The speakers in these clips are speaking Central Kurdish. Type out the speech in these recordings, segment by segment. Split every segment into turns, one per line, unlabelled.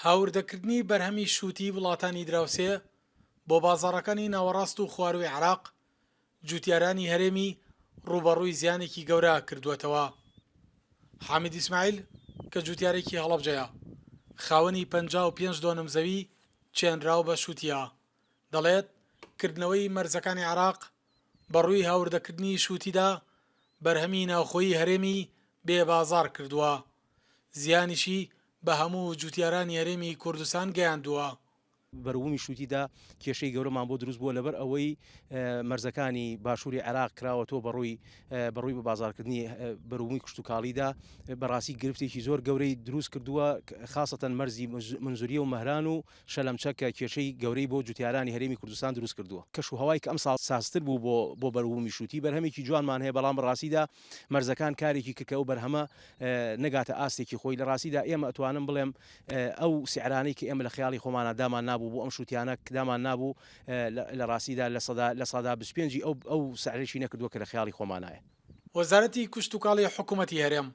هاوردەکردنی بەرهەمی شووتی وڵاتانی دراوسێ بۆ بازاڕەکانی ناوەڕاست و خوارووی عێراق، جووتیارانی هەرێمی ڕووبەڕووی زیانێکی گەورە کردووەتەوە. حامید ئیسماعیل کە جووتیارێکی هەڵەبجەیە، خاوەنی 55 دۆنم زەوی چێنراو بە شووتییە، دەڵێت، کردنەوەی مەرزەکانی عێراق بەڕووی هاوردەکردنی شووتیدا بەرهەمی ناوخۆیی هەرێمی بێ بازاڕ کردووە، زیانیشی بە هەموو جووتیارانی هەرێمی کوردستان گەیاندووە.
بەروبوومی شووتیدا کێشەی گەورەمان بۆ دروست بووە لەبەر ئەوەی مەرزەکانی باشووری عێراق کراوەتەوە بەڕووی بەڕووی بە بازارکردنی بەروبوومی کشتتوکاڵیدا بەڕاستی گرفتێکی زۆر گەورەی دروست کردووە خاستەن مەرزی منزوریە و مەهران و شەلەمچە کە کێشەی گەورەی بۆ جوتیارانی هەرێمی کوردستان دروست کردووە. کەش و هەوای کە ئەمساڵ سازتر بوو بۆ بۆ بەروبوومی شووتی بەرهەمێکی جوانمان هەیە بەڵام بەڕاستیدا مەرزەکان کارێکی کرد کە ئەو بەرهەمە نەگاتە ئاستێکی خۆی لە ڕاستیدا ئێمە ئەتوانم بڵێم ئەو سعرانەی کە ئێمە لە خەیاڵی خۆمانا دامان نابوو بۆ ئەم شووتیانە دامان نابوو لە ڕاستیدا لە سەدا لە سەدا 25 ی ئەو ئەو سعرێکی نەکردووە کە لە خەیاڵی خۆمانایە.
وەزارەتی کشتوکاڵی حکومەتی هەرێم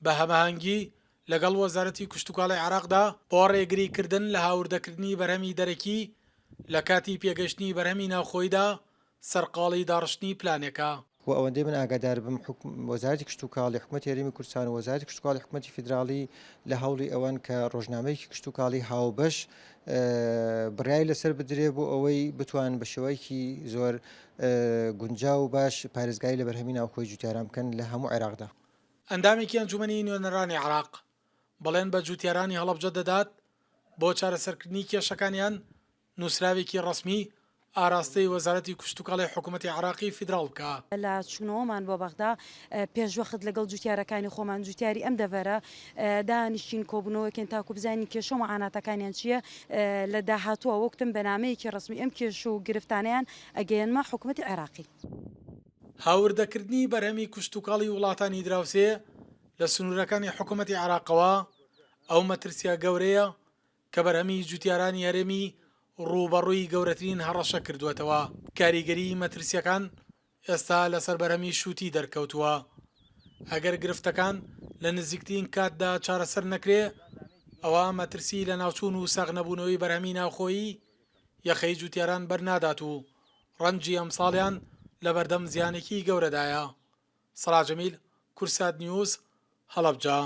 بە هەماهەنگی لەگەڵ وەزارەتی کشتوکاڵی عێراقدا بۆ ڕێگریکردن لە هاوردەکردنی بەرهەمی دەرەکی لە کاتی پێگەشتنی بەرهەمی ناوخۆییدا سەرقاڵی داڕشتنی پلانێکە.
وە ئەوەندەی من ئاگادار بم وەزارەتی کشتوکاڵی حکومەتی هەرێمی کوردستان و وەزارەتی کشتوکاڵی حکومەتی فیدراڵی لە هەوڵی ئەوەن کە ڕۆژنامەیەکی کشتوکاڵی هاوبەش بڕیاری لەسەر بدرێ بۆ ئەوەی بتوان بە شێوەیەکی زۆر گونجاو و باش پارێزگاری لە بەرهەمی ناوخۆی جوتیاران بکەن لە هەموو عێراقدا.
ئەندامێکی ئەنجومەنی نوێنەرانی عێراق بەڵێن بە جوتیارانی هەڵەبجە دەدات بۆ چارەسەرکردنی کێشەکانیان نوسراوێکی ڕەسمی ئاراستەی وەزارەتی کشتوکاڵی حکومەتی عێراقی فیدراڵ بکا.
لە چوونەوەمان بۆ بەغدا پێشوەخت لەگەڵ جوتیارەکانی خۆمان جوتیاری ئەم دەڤەرە دانیشتین کۆبوونەوەکەین تاکو بزانین کێشە و معاناتەکانیان چییە لە داهاتووە وەکتم بە نامەیەکی ڕەسمی ئەم کێش و گرفتانەیان ئەگەیەنمە حکومەتی عێراقی.
هاوردەکردنی بەرهەمی کشتوکاڵی وڵاتانی دراوسێ لە سنوورەکانی حکومەتی عێراقەوە ئەو مەترسییە گەورەیە کە بەرهەمی جوتیارانی هەرێمی ڕووبەڕووی گەورەترین هەڕەشە کردووەتەوە. کاریگەریی مەترسییەکان ئێستا لەسەر بەرهەمی شووتی دەرکەوتووە. ئەگەر گرفتەکان لە نزیکترین کاتدا چارەسەر نەکرێ، ئەوا مەترسیی لەناوچوون و ساغنەبوونەوەی بەرهەمی ناوخۆیی یەخەی جوتیاران بەرنادات و ڕەنجی ئەمساڵیان لەبەردەم زیانێکی گەورەدایە. سەڵاح جەمیل، کوردسات نیوز، هەڵەبجە.